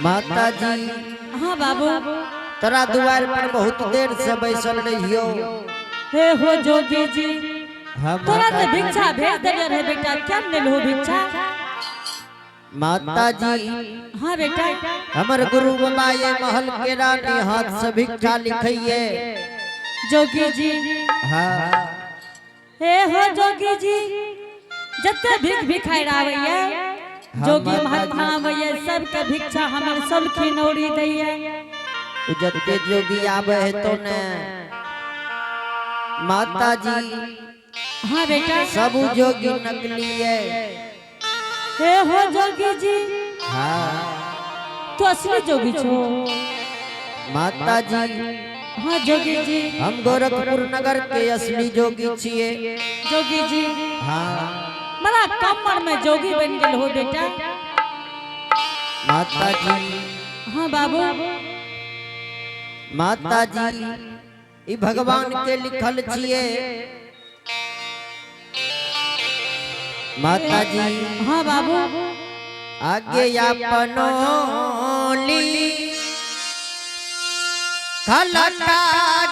माता जी। हाँ बाबू। तोरा दुआर पर बहुत देर से बैसल रहियो। हे हो जोगी जी। हाँ तोरा माता तो जी। भिक्षा भेज देले रहे बेटा, क्या ले भिक्षा? माता जी। हाँ बेटा। हमर गुरु बाबा ये महल के रानी हाथ से भिक्षा लिखिए। जोगी जी। हाँ। हे हो जोगी जी, जते भीख भिखारी आवैया, जोगी माता महात्मा जी। आवैया, सबके भिक्षा हमर सब खिनौरी दैया। उ जते जोगी आवे है तो ने माता जी। हाँ बेटा। सब जोगी नकली है। हे हो जोगी जी। हाँ। तू असली जोगी छो। माता जी। हाँ जोगी जी। हम गोरखपुर नगर के असली जोगी छिए। जोगी जी। हाँ। बड़ा कम उम्र में जोगी बन गेल हो बेटा। माता जी। हाँ बाबू। माता जी, ई भगवान के लिखल छिए। माता जी। हाँ बाबू। आगे अपनो ली खलका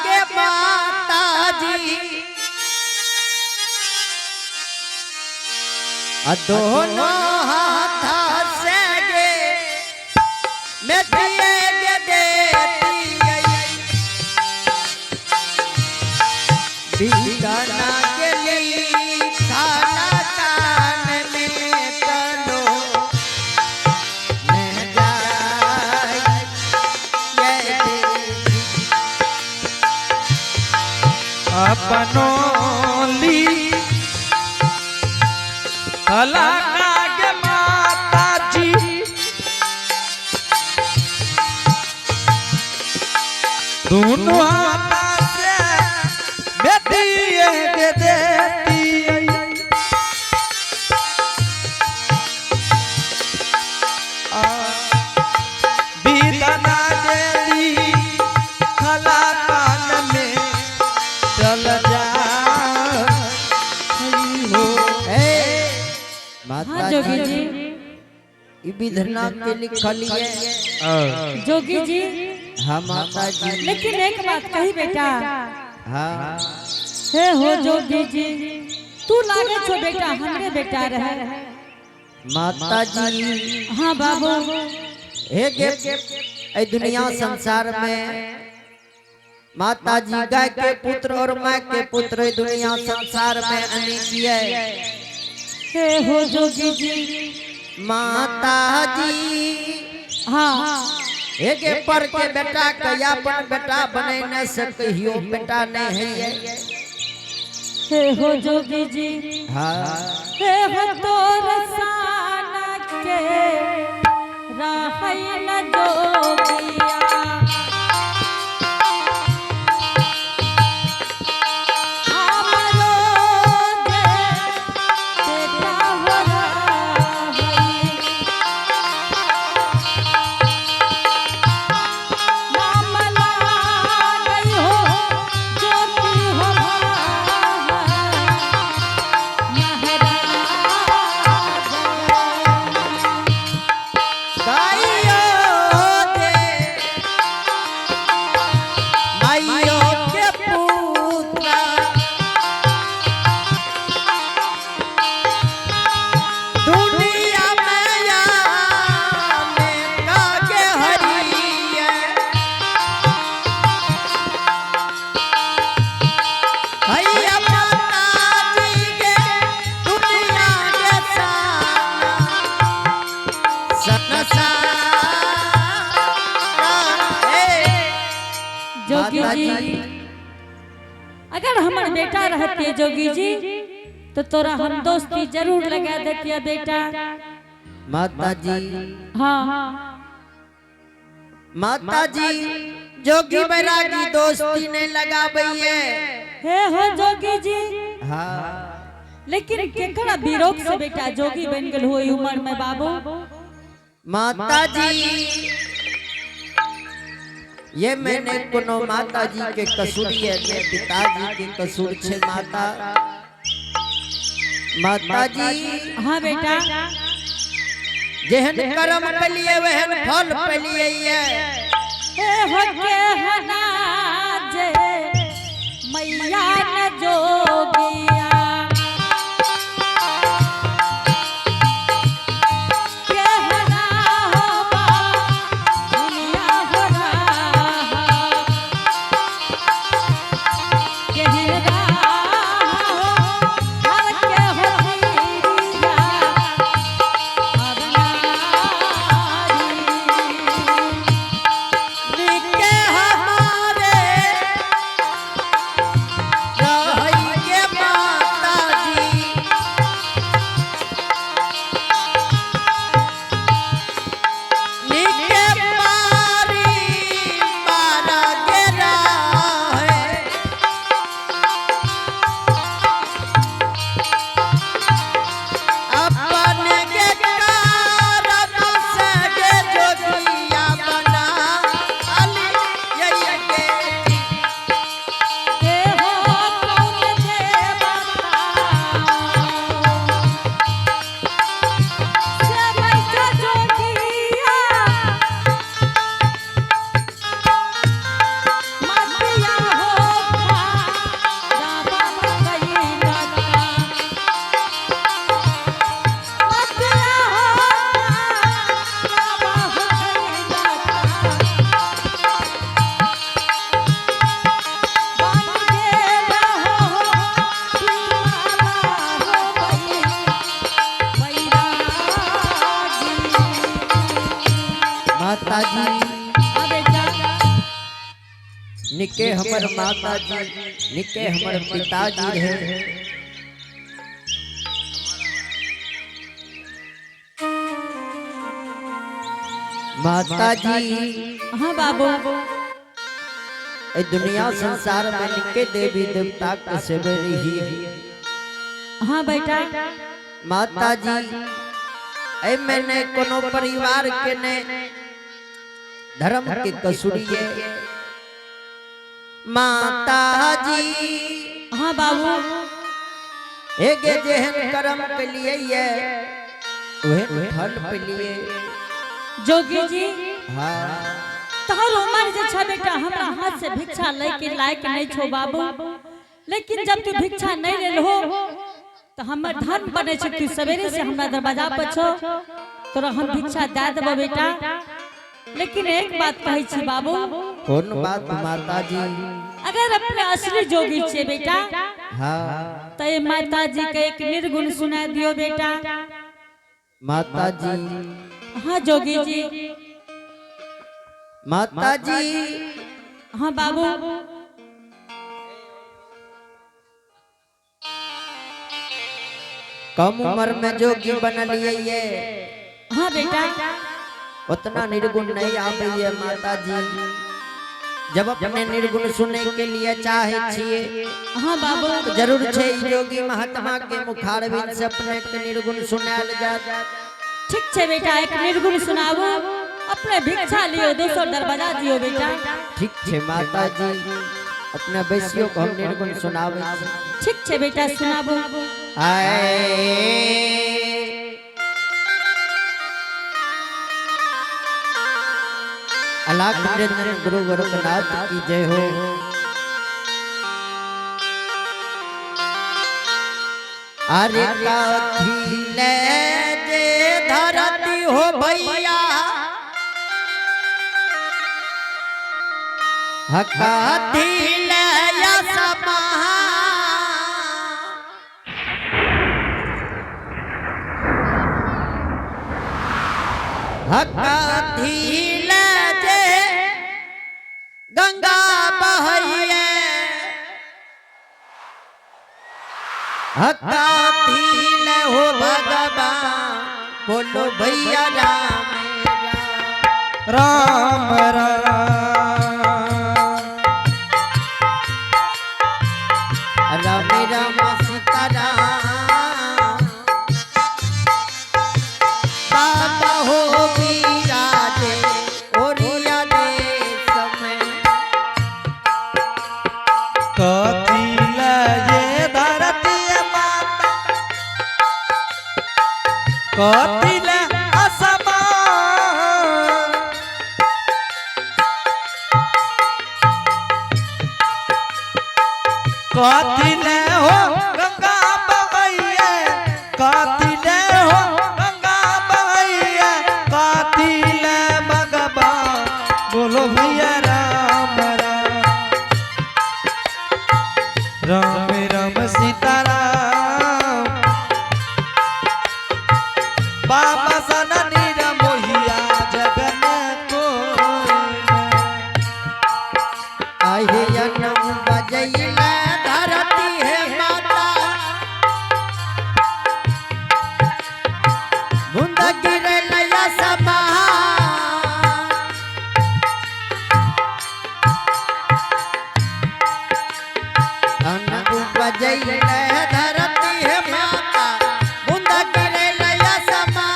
गे माता जी, आ दोनों हाथ से गे मैं दिए गे देती बीदाना के लिए खाना कान में तलो न जाए ये देवी। अपनोली कलाकार माता जी, दोनों हाथ से बेटिए के देती। बीतना गेली खला कान में चल जा हो। ए हाँ माता जोगी जी, जी। ई विधना के लिखलिए। जोगी जी। हाँ माता जी। लेकिन एक बात कही बेटा। हाँ। हे हो जोगी जी, तू लागे छो बेटा हमरे बेटा रहे। माता जी। हाँ बाबू। हे गे ए दुनिया संसार में माता जी गाय के पुत्र और माँ के पुत्र ए दुनिया संसार में अनेक है। हे हो जोगी जी। माता जी। हाँ। हे गे पर के बेटा के अपन बेटा बने न से कहियो बेटा नहीं है। हे हो जोगी जी। हाँ। हे हो तोर साना के रहै न जोगिया। हमरो जे बेटा हो रहै। नाम लागै हो ज्योति हो महाराज। गाइयो दे माइयो के पुत्र दुनिया में आने कागे हरिये। हैया माता जी के दुनिया के साना सनसारा हे। जोगी माता जी, जी। अगर हमर बेटा रहते जोगी जी, तो तोरा हम दोस्ती जरूर लगा देतिया बेटा। माता जी। हाँ। माता जी, जोगी बैरागी दोस्ती नहीं लगाबैये। हे हो जोगी जी। हाँ। लेकिन केकरा विरोध से बेटा जोगी बन गेल हो ई उम्र में बाबू? माता जी, ये मैंने कोनो माता जी के कसूर है ने पिताजी के कसूर छे। माता, माता जी। हाँ बेटा। जेहन कर्म पेलिए वहन फल पेलिए ये। ए हो के हना जे मैया न जोगिया के हना हो बा दुनिया हो रहा के राह हो हर के हो धीरिया अब नारी। निके हमारे रहिए माता जी निके पारी मारा के राह अपन के कारब से गे जोगिया बना अली ये के के हो कौन देवता से बैठ जोगिया मतिया हो खा रामा गई लगा मतिया हो खा रामा गई लगा बन गेल हो माला हो बैरागी। माता जी हाँ बेटा। निके हमर माता जी निके हमर पिताजी रहे। माता जी हाँ बाबू। ए दुनिया संसार में निके देवी देवता के सेवे रही। हाँ बेटा। माता जी ए मैंने कोनो परिवार के ने धर्म के कसूरिए माता जी। हाँ बाबू। एगे जेहन कर्म के लिए ये ओहन फल पे लिए। जोगी जी। हाँ। तोहर उम्र जे छ बेटा हमरा हाथ से भिक्षा ले के लायक नहीं छो बाबू, लेकिन जब तू भिक्षा नहीं ले हो तो हमर धर्म बने छै तू सवेरे से हमरा दरवाजा पर छो तोरा हम भिक्षा दे देबो बेटा। लेकिन एक बात कहै छी बाबू। कौन बात माता जी? अगर अपने असली जोगी छे बेटा हाँ। तो ये माता जी के एक निर्गुण सुना दियो बेटा। माता जी। हाँ जोगी जी। माता जी। हाँ बाबू। कम उम्र में जोगी बन लिए ये। हाँ बेटा। उतना निर्गुण नहीं आवे ये माता जी। जब अपने निर्गुण सुने के लिए चाहे छिए हाँ बाबू। तो जरूर छे ई जोगी महात्मा के मुखारविंद से अपने के निर्गुण सुनायल जा। ठीक छे बेटा, एक निर्गुण सुनाबू अपने भिक्षा लियो दोसर दरवाजा दियो बेटा। ठीक छे माता जी, अपने बैसियो को हम निर्गुण सुनावे छी। ठीक छे बेटा सुनाबू। आए अलाख निरंजन गुरु गोरखनाथ की जय हो। अरे काथी ले जे धरती हो भैया हकाथी ले या समा हकाथी ले जे गंगा बहैये हकाथी ले हो भगवान बोलो भैया राम राम राम राम राम सीता राम बाबा हो विराजे ओरिया देश में। कथी लये धरती माता कथी ले असम कथी ले हो गंगा बहैया, कथी ले हो गंगा बहैया, कथी ले भगवान, बोलो भैया राम राम। राम राम सीता राम, बाबा सना नीरा मोहिया जग में कोई ना। आहे अनम बजैले धरती है माता, बूंद गिरे लया समा। अन्न उपजैले धरती है माता, बूंद गिरे लया समा।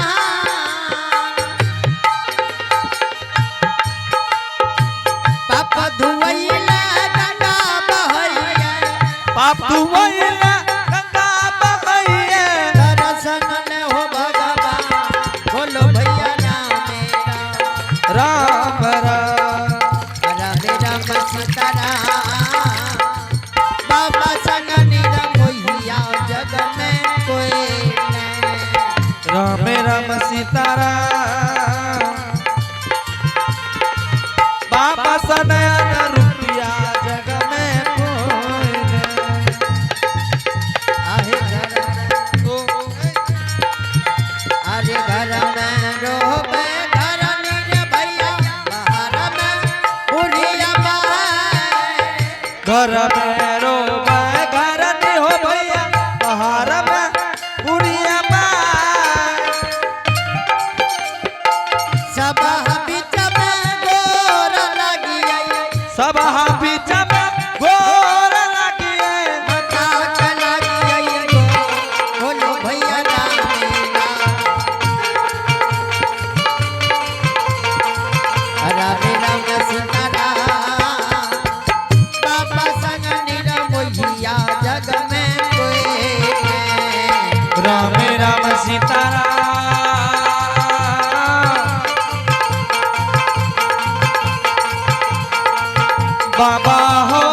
पाप धुवैले गंगा बहैले, पाप धुवैले गंगा बहैया, दर्शन ले हो भगवान, बोलो भैया राम राम। राम राम। राम राम सीता राम, बाबा संग निरमोहिया जग में कोई नहीं। राम राम सीता राम, बाबा सनयन रुपया जग में कोई नहीं। आहे घर में, ओ, अरे घर में रोबे घर निर भैया, बाहर में बुढ़िया बाई। घर में रोबे घर नहीं हो भैया, बाहर में बुढ़िया बाई। सब बीच में गोर लगिया, सब बीच में गोर लगिए, माता चला गई, बोलो भैया राम राम। राम राम सीता राम, बाबा संग निरमोहिया जग में कोई नहीं। राम राम सीता राम, बाबा हो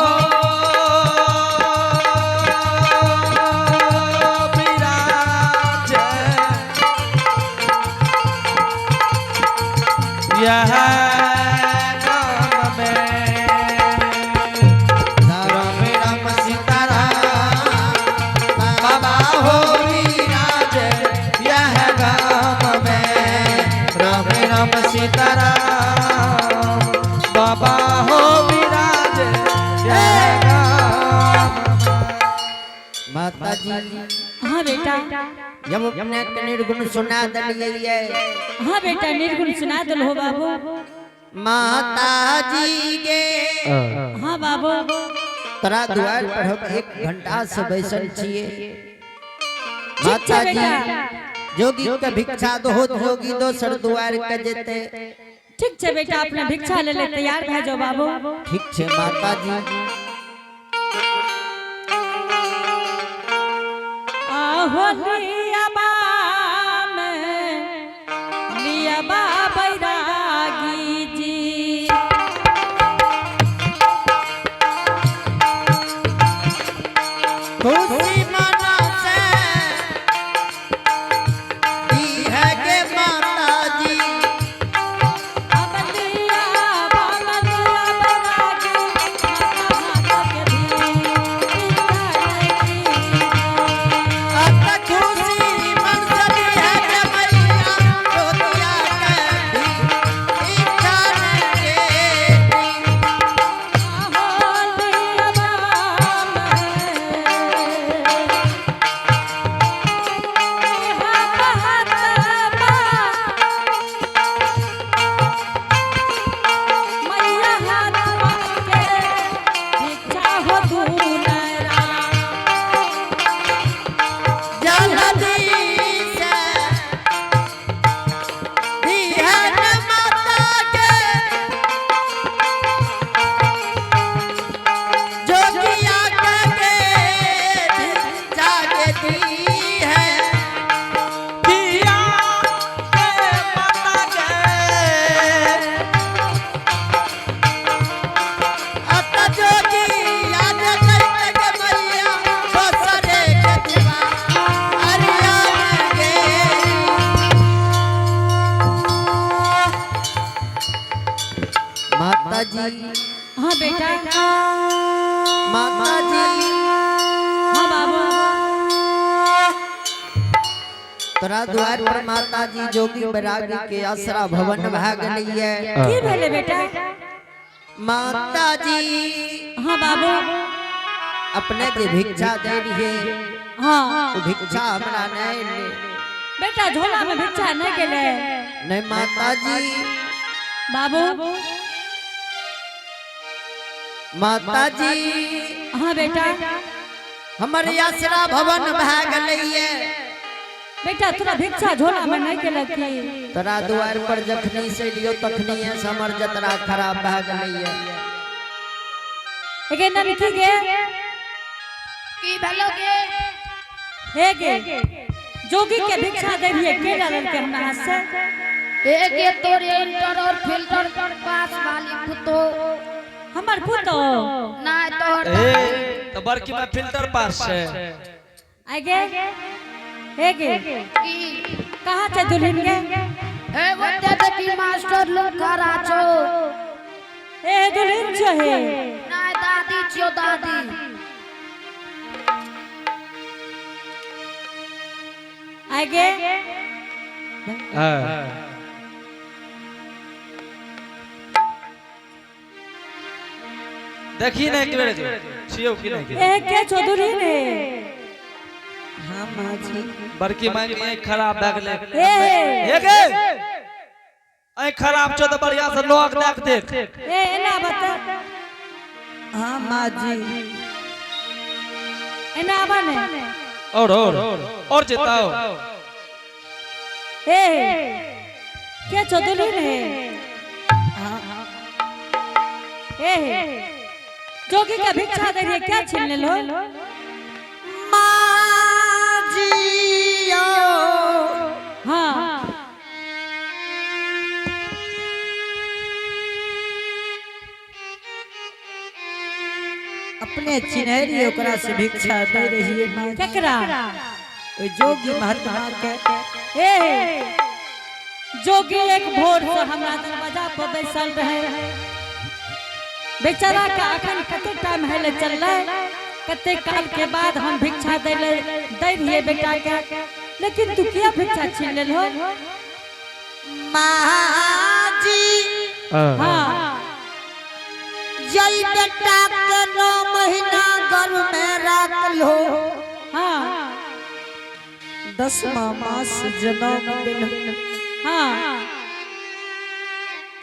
विराज, यह नाम में। राम राम सीता राम, बाबा हो विराज, यह गाम में। राम राम सीता राम, बाबा हो विराज, यह गाम में। माता जी, हाँ बेटा। जब अपने के निर्गुण सुना दिलियै। हाँ बेटा, निर्गुण सुना दिल हो बाबू। माता जी गे, हाँ बाबू। तोरा दुआर पर हम 1 घंटा से बैसल छियै। ठीक माता छै जी, बेटा। जोगी के भिक्षा दो, जोगी दोसर दुआर के जेते। ठीक छै बेटा, अपने भिक्षा ले ले तैयार भए जाओ बाबू। ठीक छै माता जी। आहो लियाबा में लियाबा बैरागी जी। खुशी मना से दी है के माता जी। अब लियाबा में लियाबा बैरागी, माता माता के भी अब खुशी हाँ बेटा। माता जी। हाँ बाबू। तोरा द्वार पर माता जी जोगी बैरागी के आसरा भवन भए गेलैये। की भेलै बेटा? माता जी। हाँ बाबू। अपने जे भिक्षा दे रहिए, हाँ, ओ भिक्षा हमरा नहीं ले। बेटा, झोला में भिक्षा नहीं गेलै? नहीं माता जी। बाबू। माता जी। हाँ बेटा। हमर आसरा भवन भए गेलैये। बेटा, तोरा भिक्षा झोला में नहीं गेलै की? तोरा द्वार पर जखनी से लियो तखनी से हमर जतरा खराब भए गेलैये। एगे ननकी गे। की भेलो गे? हे गे, जोगी के भिक्षा दे रहिए, के डालल के हमरा हाथ से? हे गे, तोरे इंटर और फिल्टर पास वाली पुतो। हमर पुतो? ना तोहर। ए तो बड़की में फिल्टर पास है। आगे हे गे। की? कहाँ छै दुल्हन गे? हे, ओते देखी, मास्टर लोग खड़ा छो। हे, दुल्हन छो हे? ना, दादी छियो, दादी। आगे। हाँ। देखी ना एक बेर छियो कि नहीं। ए, के छो दुल्हन हे? हाँ माँ जी। बड़की माई के आँख खराब भए गेलै। हे। हे गे, आँख खराब छौ तऽ बढ़िया से नोक देख देख। ए, एना बता। हाँ माँ जी। एना आबा ने। और जिताओ। हे, के छो दुल्हन हे? हाँ। ए, जोगी के भिक्षा दे रहिए, क्या छीन लेलो? माँ जी यो। हाँ। अपने चिन्हरी ओकरा से भिक्षा दे रही है माँ जी। केकरा? ओहि जोगी महात्मा के। ए, जोगी एक भोर से हमरा दरवाजा पर बैसल रहे। बेचारा के अखन कते टाइम हेले चललै, कते काल के बाद हम भिक्षा दे ले दे रहिए बेटा के, लेकिन तू किया भिक्षा छीन लेल हो? माँ जी। हाँ। जई बेटा के 9 महीना गर्भ में राख लो, हाँ। 10वां मास जन्म दिल, हाँ।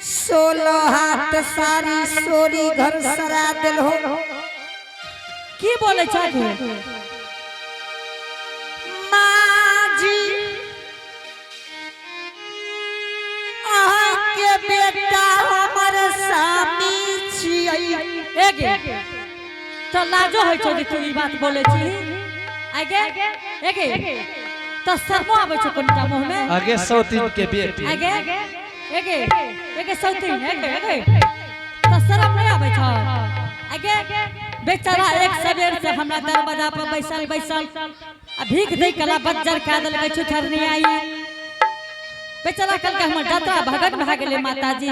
16 हाथ सारी सोरी घर सरा दिल हो। की बोले छा तू? माँ जी, अहाँ के बेटा हमर स्वामी छियै। ए गे, तो लाजो होइ छौ जे तू ई बात बोले छी? आगे ए गे, तो शर्मो आबै छौ कोनटा मुँह में? आगे सौतीन के बेटी। आगे एगे एगे सौतीन, एगे एगे, तो शरम नहीं आबै छौ? आगे, बेचारा एक सवेर से हमरा दरवाजा पर बैसल बैसल आ भीख दे कला बज्जर खा देलकै छुछरनी आई। बेचारा कल के हमर जतरा भगन भए गेलै माताजी।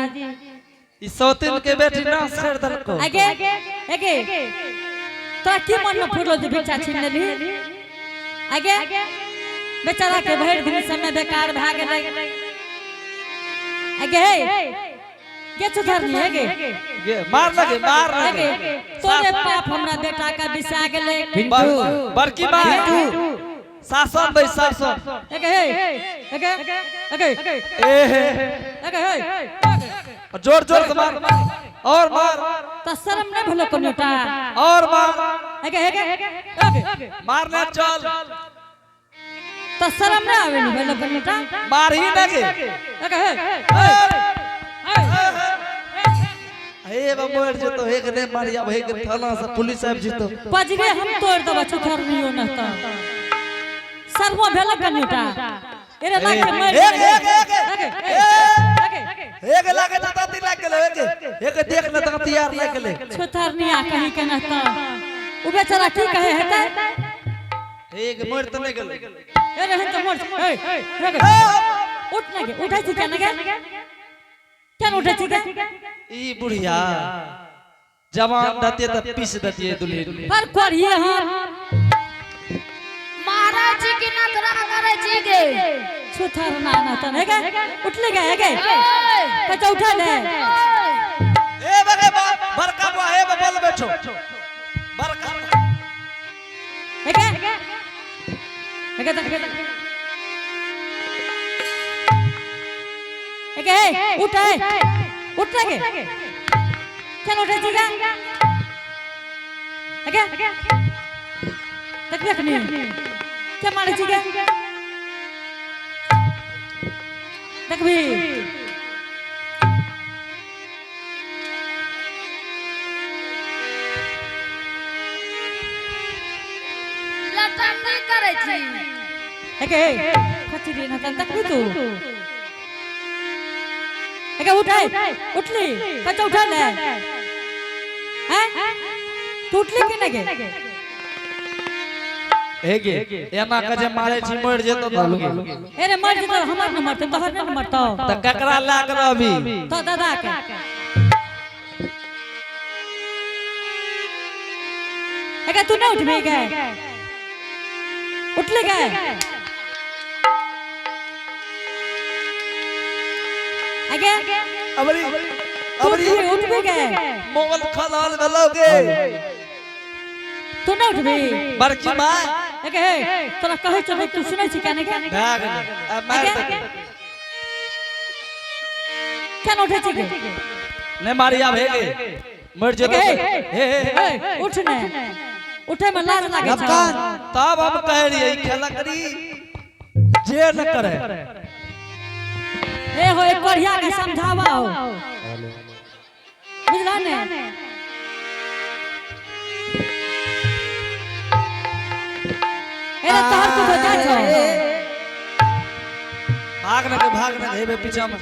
ई सौतीन के बेटी नाश कर देलको। आगे एगे, तोरा की मन में फुरलो जे भिक्षा छीन लेलही? आगे, बेचारा के भरि दिन समय बेकार भए गेलै। आगे हे, के सुधरनी आगे? गे, मार लगे, मार आगे लगे। तोरे पाप हमरा बेटा का बिसा गेलै। पिंटू। बड़की माय, शासन दे, शासन। एगे हे, एगे एगे। ए हे। एगे हे। जोर जोर से मार, और मार। त शरम नहीं भेलो कोनोटा? और मार। एगे एगे एगे। मारने चल। त शरम नहीं आवे भेलो कोनोटा? मार ही लगे। एगे हे। हे बा, मर जेतो एक ने मारिया एक थाना से पुलिस आबि जेतो। पजरे हम तोड़ देबो छुथरनियो न त शर्मो भेल कनियोटा? एरे लाग के मर। एक, एक, एक, एगे एगे। एक लागे त दांती लाग गेलै, एक एक देख न, दांती यार लाग गेलै। छुथरनिया कहीं के न त उ बेचारा की कहे हेतै? एक मर त नहि गेलै। एरे हेन त मर। ए एगे, उठ ना गे, उठै छी केना गे? केना उठै छी गे? ई बुढ़िया जवान दतिये त पीस दतिये दुल्हन पर कोरिए हम महाराज जी की नखरा करे छी गे छुथर ना ना तन हे गे उठले गे हे गे कच्चा उठा ले ए बगे बड़का बुआ हे बे बोल बैठो बड़का हे गे हे गे तक हे गे हे उठ हे उठ गे चल उठे जी गे हे गे तक देख नहीं क्या मारे जी गे देख भी लटंगी करे छी हे गे कच्ची रे ना तन तक भी तू हे गे उठ हे उठली कच्चा उठा ले हैं तू उठली कि नहीं गे हे गे एना के जे मारे छी मर जेतो त अरे मर जेतो हमर न मरतो तोहर न मरतो त ककरा लाग रहबी तो दादा के अगर तू न उठबे गए उठले गए अगे अबरी तू अबरी उठबे उठबे गए मोल खलाल भेलो गे तू न उठबे बड़की मां अगे हे तोरा कहै छौ तू सुनै छी क्या नहीं भाग आ मार अगे दे केना उठै छी गे नहीं मारी आब हे गे मर जेतो हे, हे हे हे उठ ने उठे में लाज लागे छौ नबकान तब हम कह रहिए खेला करी जे न करे ए हो एक बढ़िया के समझावा हो बुझला ने ए रे तोहर तू बजा छौ भाग न के भाग न हेबे पीछा में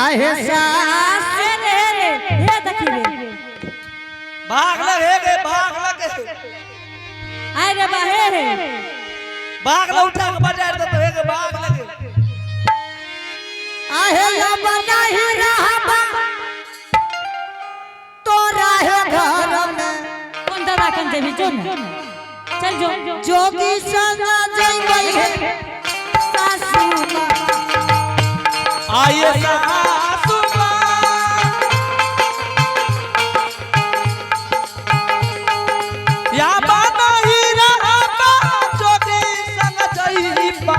आहे सास ए रे हे रे हे देखी रे भाग लग हे गे भाग लग आय रे बा हे रे भाग ल उठा के बजार दे तो हे गे भाग लग आहे लब नहीं रहबा तोरा है घर में कोन दादा कन जेबी जो ने चल जो जोगी संग जइबै है सासू माँ। आइए सासू माँ या बाबा ही रहबा जोगी संग जइबा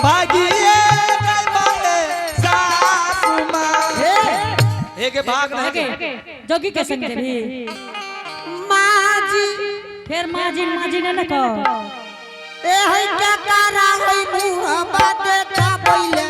भागिए जइबा हे सासू माँ हे गे भाग न आगे गे जोगी के संग जेबी माँ जी फिर माँ जी ने न कह ए है क्या कारा होई मुँह बाते का बोले।